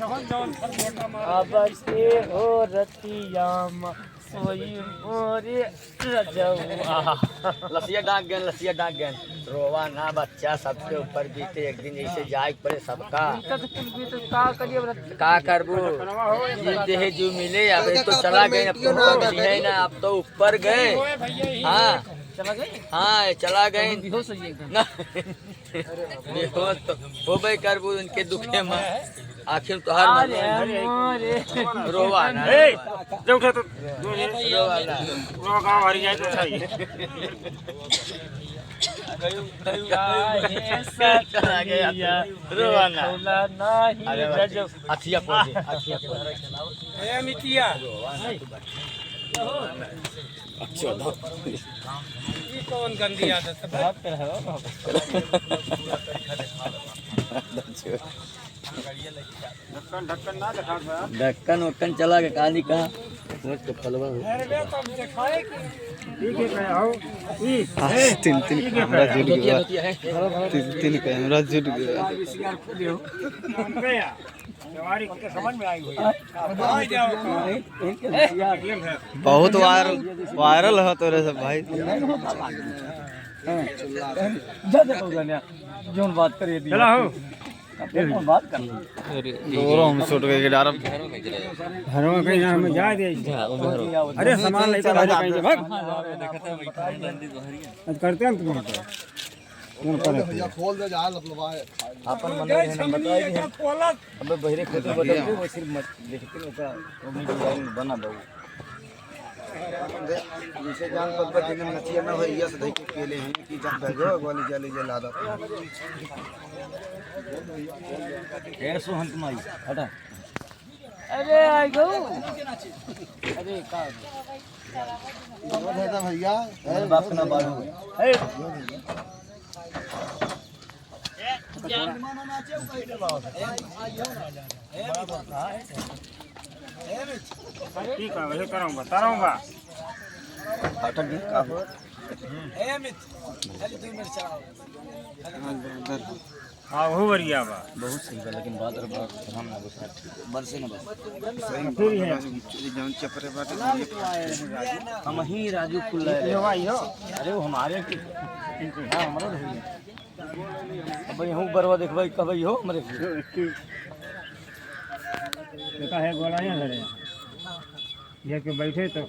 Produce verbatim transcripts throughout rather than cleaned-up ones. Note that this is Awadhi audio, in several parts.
अब के हो रतिया मा सोई मोरे रजउआ। लसिया डाक गए, लसिया डाक गए। रोवा ना बच्चा, सबके ऊपर बीते एक दिन, जैसे जाए के पड़े सबका। बीते तो कुल बीते, का करिए अब? का करबू? जीव देहे जीव मिले, अब ये तो चला गए, अब तो है ना, अब तो ऊपर गए। हाँ। चला गए? हाँ, ये चला गए। बेहोश हो गए एकदम। ना। बेहोश तो होबे करबू इनके दुखे में। आखिर तोहार मन अरे, अरे। रोवा ना। ए, जो उठे तो रोवा ना। पूरा गांव हरि जाए तो सही। काहे चला गया? सतिया रोवा ना। देखौला नाही अरे भाई, गजब। अखिया पोछे, अखिया पोछे। ए मितिया। अच्छा, ये कौन गंदी आदत है? बात कर रहे हो। ढक्कन, ढक्कन ना दिखा बा। ढक्कन वक्कन चला के कहानी कहाँ? सोच के फलवा हो। अरे बे, तब दिखाए कि ठीक है, कहे हो। ई, आ, तीन, तीन कैमरा जुट गया। तीन, तीन कैमरा जुट गया। हम गया। जवारी के समझ में आई हुई। बहुत वायरल, वायरल हो तोरे सब भाई। जा, जा, जा, जा, जौन बात करिए दिया। चला हो। कौन बात कर रही है? अरे, दोनों हम शूट करके डारब। घरों में कहीं हम जा दे। जा, उधर। अरे, सामान लेकर आ जा कहीं से, भाग। आज करते हैं तुम। कौन करे? भैया, खोल दे, जा, लपलपा है। अपन मन में है ना, बताए भी हैं। अबे बहिरे खुद बदल के, वो सिर्फ मत देखते हैं, ओका, वो भी डिजाइन बना दो। जैसे जान पत पर दिन नचिया ना होई, यस धई के केले हैं कि जान दे गो, वाली जाली जला दो। ए, सोहन तुम्हारी, हटा। अरे, आई गो। अरे, का? ये दादा भैया, मेरे बाप का नाम बालू है। ए। ठीक है, वही कराऊंगा, कराऊंगा। फाटक भी का हो? हाँ, वो बढ़िया बा। बहुत सही बा, लेकिन बात और बात हम ना बस ठीक है, बरसे ना बस। फिर ये जौन चपरे बाटे, हम ही राजू कुल्ला है। ये भाई हो। अरे, वो हमारे की, हाँ, हमारा भाई है। अब भाई, हम बरवा देख भाई, कब भाई हो, हमरे की। देखा है, गोला यहाँ धरे। ये के बैठे तो।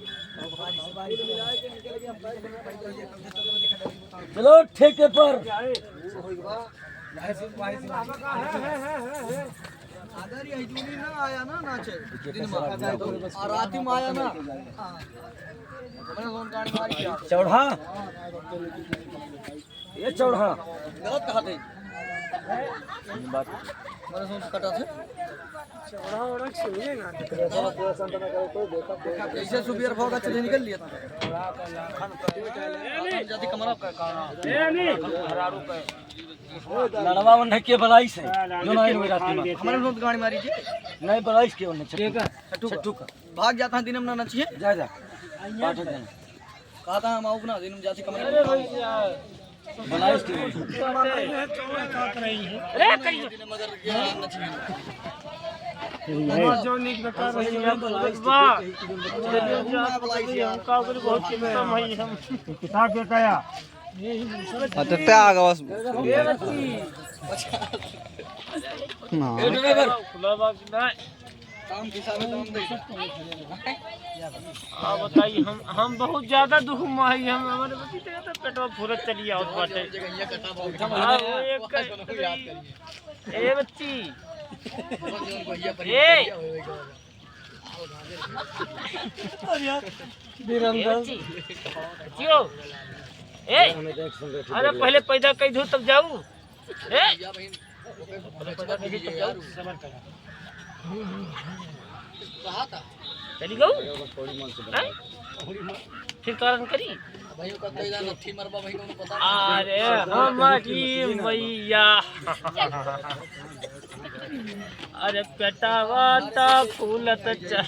चलो, ठेके पर। अगर ये जूनी ना आया ना, नाचे, दिन में। और रात में आया ना। चौड़ा। ये चौड़ा। गलत कहा थे। बात। मैंने सोच कटा थे। चौड़ा ओड़ा सुनिए ना। ऐसे सुबह भोग अच्छे निकल लिया था। जाति कमरा का, का, लड़वा मन ढके बलाई से। जो ना इनमें रात में। हमारे लोग गाड़ी मारी जी। नहीं, बलाई के उन्हें छट्टू का। छट्टू का। भाग जाता है दिन में ना नचिए। जा, जा। पाठक जाना। कहा था हम आउब ना, दिन में जाती कमरे में। अरे भैया। बनारस की बोल। अरे कहिए। दिन में मगर ये नचिए। जो निक बता रही है, वाह। हमका बोले बहुत कम है हम। किताब के कया? अच्छा, ते आ गवा। ना। खुला बात ना। काम के हिसाब से हम दे। हाँ, बताइए, हम, हम बहुत ज्यादा दुख में हई, हम, हमारे बच्ची के तो पेटवा फूलत चली आवत बाटे। हाँ, वो एक ए बच्ची। ए। ए बच्ची। बच्चियो। ए। अरे, पहले पैदा कर दो, तब जाऊ। ए। चली गऊ? हैं? फिर कारण करी? अरे हमारी मैया। अरे पेटावा ता फूलत चल।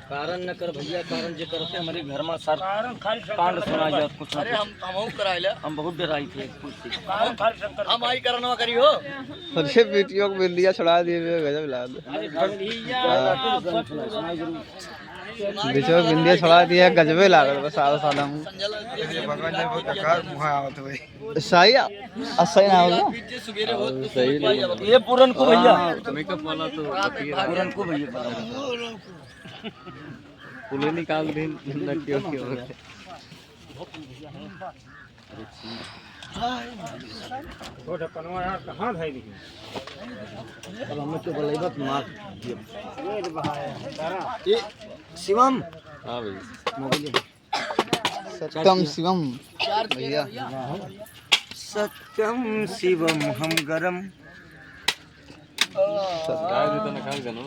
कारण न कर भइया, कारण जे करते हमरे घर मा सर कांड सुना जात कुछ ना अरे कुछ। हम, हम कराइला। हम बहुत डराई थे कुछ से। हम आई करनवा करी हो। अरे बेटियों को बिंदिया छुड़ा दिए, गजब लाग। अरे भइया, हाँ। बिचवा बिंदिया छुड़ा दिया, गजबे लागल बस, सादा सादा मुँह। भगवान ने बहुत बेकार मुँह आवत हुए। सही आ, आ, सही ना होगा। सही नहीं। ये पूरन को भइया। हाँ, मेकअप वाला तो पूरन को भइया। पुले निकाल दे, न क्यों, क्यों। छोटा पनवा यार, कहाँ धइ दिही? अब हमें तो बलैबा तो मार दिए। ये शिवम। हाँ भाई। मोबाइल। सत्यम शिवम भइया। सत्यम शिवम हम गरम। गाय दे तो ना खाए जानो।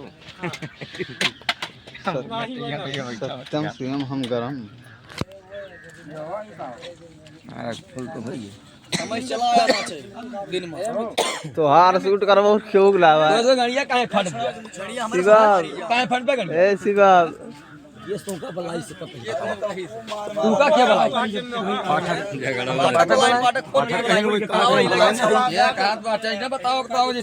सत्यम शिवम हम गरम। महाराज, फुल तो भइया। समय चला आया था, दिन में। तोहार शूट करबो, क्यों लावा? तो गड़िया काहे फट गया? शिवम। काहे फट पे गड़िया? ए शिवम। ये सोका बलाई से कब तू का क्या बलाई? पाठक झगड़ा। पाठक बलाई, पाठक खोल दिया। ये कहा तो अच्छा, इन्हें बताओ, बताओ जी।